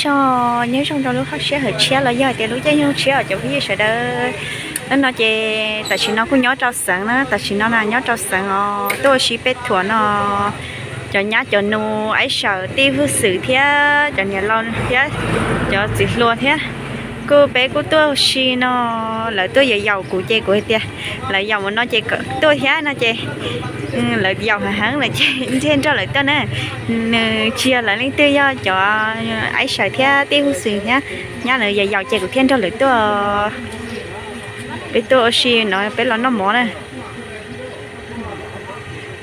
Nyob zoo rau lub hauv siab hawm tshiab los yog tias lub caij nyoog tshiab os cov phooj ywg sawv daws. Hnub no ces tam sim no kuj nyob rau xeev na, tam sim no na nyob rau xeev os, tuaj ua si peb thuam no, cov nyab cov nus aib sawm tij hwj xwm thiab cov niam laus thiab cov txiv hluas thiab, kuj peb kuj tuaj ua si no, lawv tuaj yaum yaum kuv ces kuv hais tias lawv yaum mus no ces kom tuaj thiab no ces lawv yaum heev heev lawm ces ntshe nrog lawv tuaj na. Nws tsis yog lawv leej twg, yog cov aib sawm thiab tij hwj xwm thiab, nyab lawv yaum yaum ces kuv thiaj nrog lawv tuaj. Peb tuaj ua si no peb los noj mov na,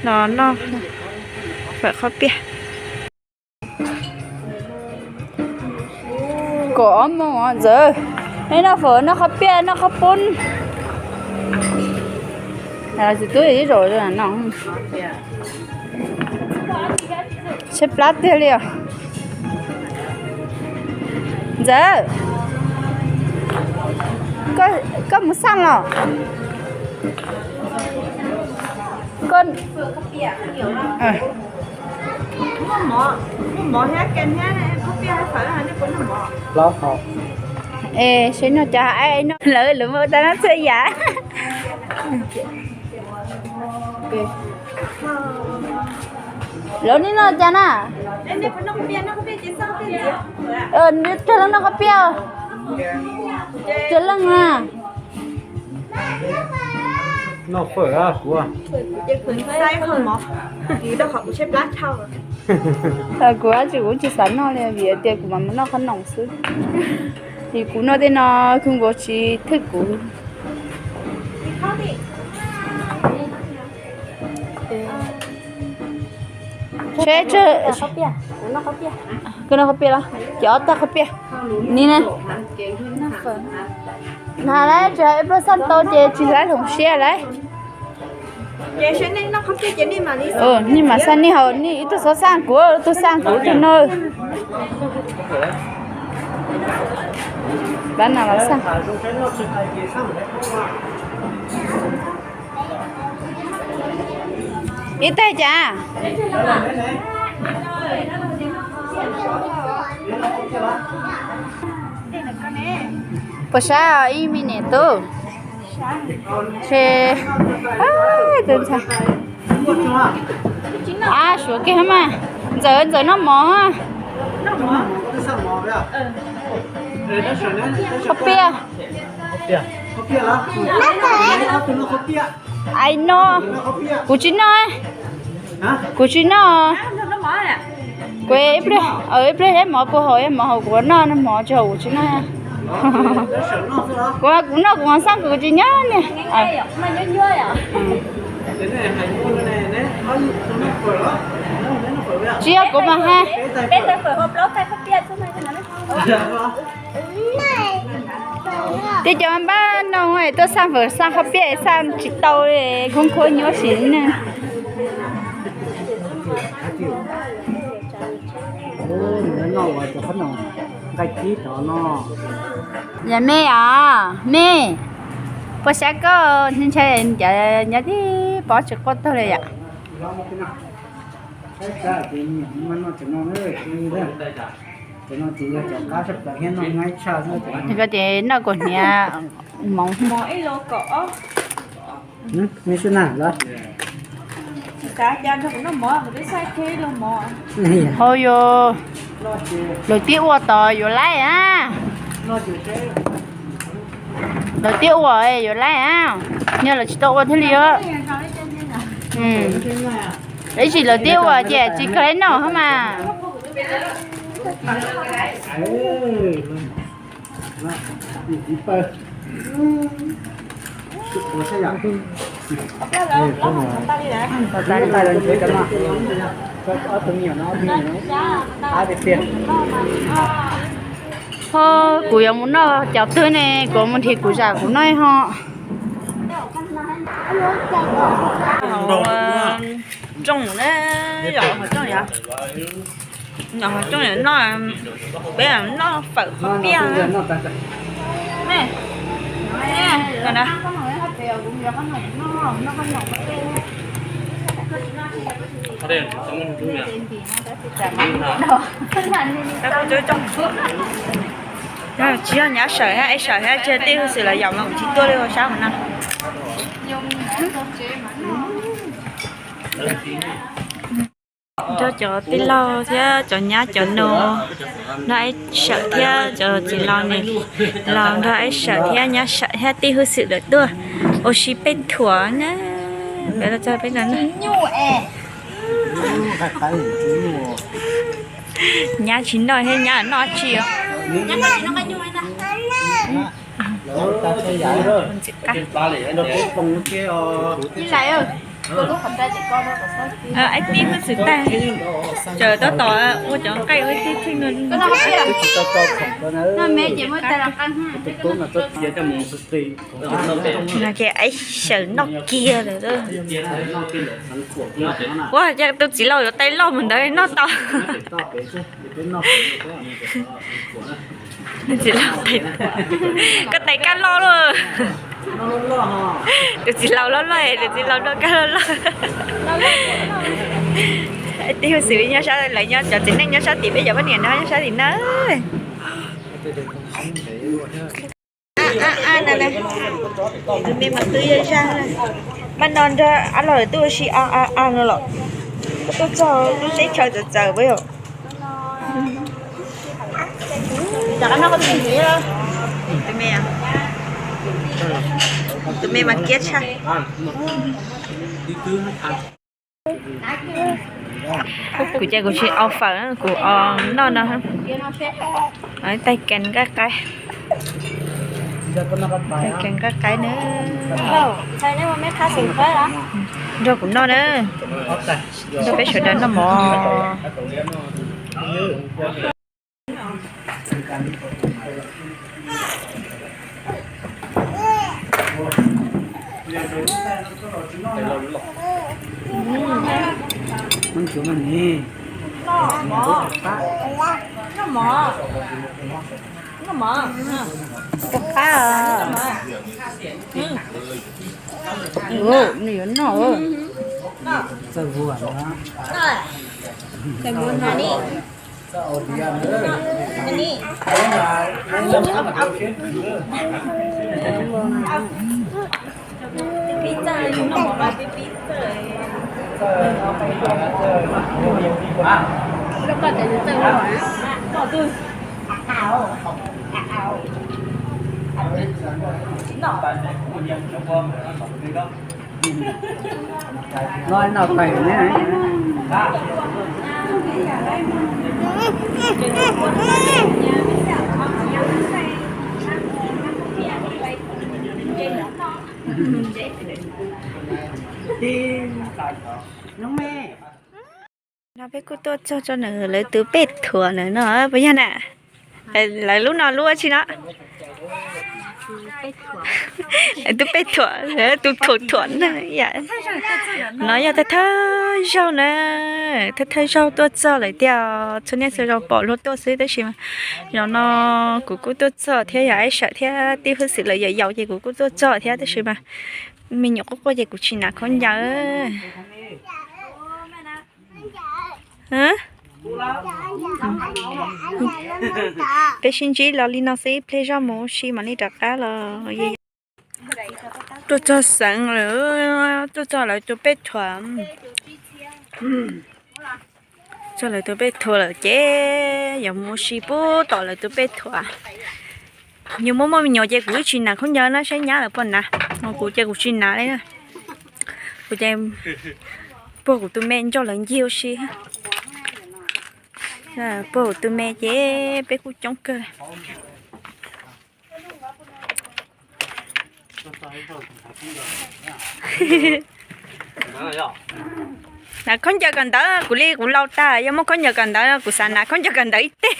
los noj fawm qhob piaj. Kaum ob moos ntxawm, nej noj fawm noj qhob piaj noj qhob poob. Txiv tub ib zaum no, tshaib plab tiag li os. Ntxawm, koj mus xaj los? Es seb no cas lawv lawv mus tau no txhua yam. Lawv nej noj cas na? Cog leej noj qhob piaj. Cog leej na. Kuv tab sis kuv tsis xav noj li vim tias kuv mam mus noj qhob noom xwb. Vim kuv noj tej no kawg nkaus tsis thwj kuv. Seb, koj noj qhob piaj los? Ces ob tag qhob piaj. Ni na. Hais lawm tsis hais ib pluag xaj tau ces tsis laib hloov siab lawm. Nej mam xaj nej haus, nej ib tug xov xaj kuv, ib tug xaj kuv tus no. Plab na los xaj. Ib tag cas? Puas sab ib me niam tub? Ab, suav kiag mas. Ntxawm, Ntxawm noj mov. Qhob piaj. Ai no, kuv tsis noj. Kuv tsis noj. Kuv ib pliag, ib pliag ib mov puas haum, ib mov haum kuv noj, mov tsis haum kuv tsis noj. Kuv, kuv noj kuv xaj kuv tsis nyob ne. Tsis yog kuv mas ha. Tej cov npab no tuaj xaj fawm xaj qhob piaj xaj tsis tau, khoob khuab nyuaj sim ne. Yog me os, me, puas sab koj? Ntshai cov nyob tib pob tsis quaj tag li yom. Koj ces noj kuv hniav moov. Hau yog, lawv twb ua tod yuav laib a. Lawv twb ua yuav laib a, yog lawv tsis tau ua thiaj li os. Ib sim lawv twb ua ces tsis kheev noj mas. Ho kuv yuav mus noj cov twg ne, kuv mus nrhiav kuv zam kuv noj ho. Rooj na, yom, qhov rooj yom. Nyob qhov rooj yom, noj, peb noj fawm qhob piaj. Tsis yog nyab sawm thiab ev sawm thiab tsis yog tij hwj xwm los yaum mas kuv tsis tuaj li ua sab mus no. Nrog cov tij laug thiab cov nyab cov nus nrog ev sawm thiab cov txiv laus ne los nrog ev sawm thiab nyab sawm thiab tij hwj xwm lawm tuaj ua si peb thuam na. Peb los txog peb no na. Nyab tsis noj thiab nyab noj tsi os. Ib tib hwj xwm tag, tseem tab tom ua cov nqaij ua tib theej no. Ces ev sawm noj kiag lawm. Ua cas tus txiv laus yuav tais loj mus ntawd noj tau. Txiv laus tais, koj tais kaj loj lauj. Tus txiv laus loj loj, tus txiv laus noj kaj loj loj. Tij hwj xwm nyob sab, lawv nyob cov txiv neej nyob sab tim, peb cov poj niam no nyob sab tim na. Tus me mas twb yog zaj, mas no nrog ab los lawm tuaj ua si a a a no los, tuaj txog lub teb chaws txawv txawv puas yog. Tus me mas kiab tshaj. Kuv ces kuv tsis o fawm, kuv o noj no. Tais kees nqaij qaib, tais kees nqaij qaib na. Nrog kuv noj na, nrog peb sawv daws noj mov. Rov qab, nws yuav noj. No peb kuj tuaj txog tso na, lawv tus pej thuam na no puas yog na? Lawv lub no lub tsi no? Tus pej thuam, tus thuam thuam na. No yog thawj thawj zaug na, thawj thawj zaug tuaj txog lawm tiag. Txhua niaj txhua zaus pom luag tuaj xwb tab sis mas zaum no kuv kuj tuaj txog thiab yog Aib Sawm thiab tij Hwj Xwm lawv yaum yaum ces kuv kuj tuaj txog thiab tab sis mas me nyuam quaj quaj ces kuv tsis hnav khaub ncaws. Peb sib ntsib los li no xwb, ib pliag zog mus ua si mam li rov qab los. Tuaj txog xeev lawm, tuaj txog lawv tus pej thuam, txog lawv tus pej thuam lawm ces yuav mus ua si puag tom lawv tus pej thuam. Yus muaj muaj me nyuam ces kuv twb tsis hnav khaub ncaws na, saib nyab lawv puas hnav, kuv ces kuv tsis hnav li. Kuv ces puag kuv tus me nrog lawv ncig ua si. Puag kuv tus me ces peb kuj coob kawg. Hnav khaub ncaws kawm ntawv, kuv li kuv laus tag, yog muaj khaub ncaws kawm ntawv no kuv xav hnav khaub ncaws kawm ntawv ib teg.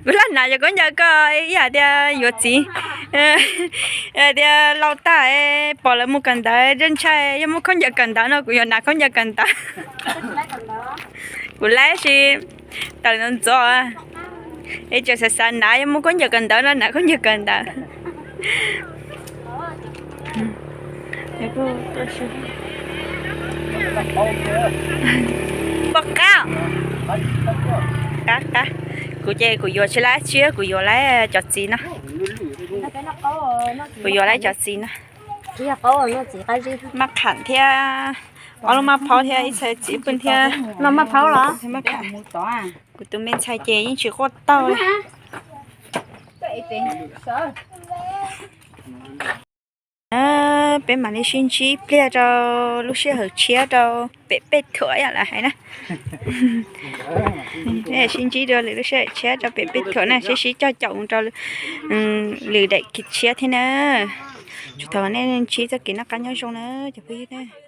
Kuv lam hnav cov khaub ncaws ko ib yam tias yuav txiv, tias laus tag pom lawv mus kawm ntawv ntshai ntshai, yog muaj khaub ncaws kawm ntawv no kuv yuav hnav khaub ncaws kawm ntawv. Kuv laib sis tawm ntxov ntxov, es tseem xav xav hnav, yog muaj khaub ncaws kawm ntawv no hnav khaub ncaws kawm ntawv. Poj qab, qab qab, kuv ces kuv yuav tsis laib tshiab, kuv yuav laib cov txiv no. Kuv yuav laib cov txiv no. Maj qham thiab, ob lub maj phaub thiab ib txhais txiv pwj thiab. Maj phaub los? Kuv tus me ntxhais ces yeej tsis quaj tau li. Peb mam li sib ntsib pliag rau lub sij hawm tshiab rau pem Pej Thuam yom, lawv hais na. Peb sib ntsib dua lwm lub sij hawm tshiab rau pem Pej Thuam na, sib sib coj caum mus rau lwm daim kev tshiab thiab na. Tsuas thov nej ntsib txoj kev noj qab nyob zoo na cov phooj ywg na.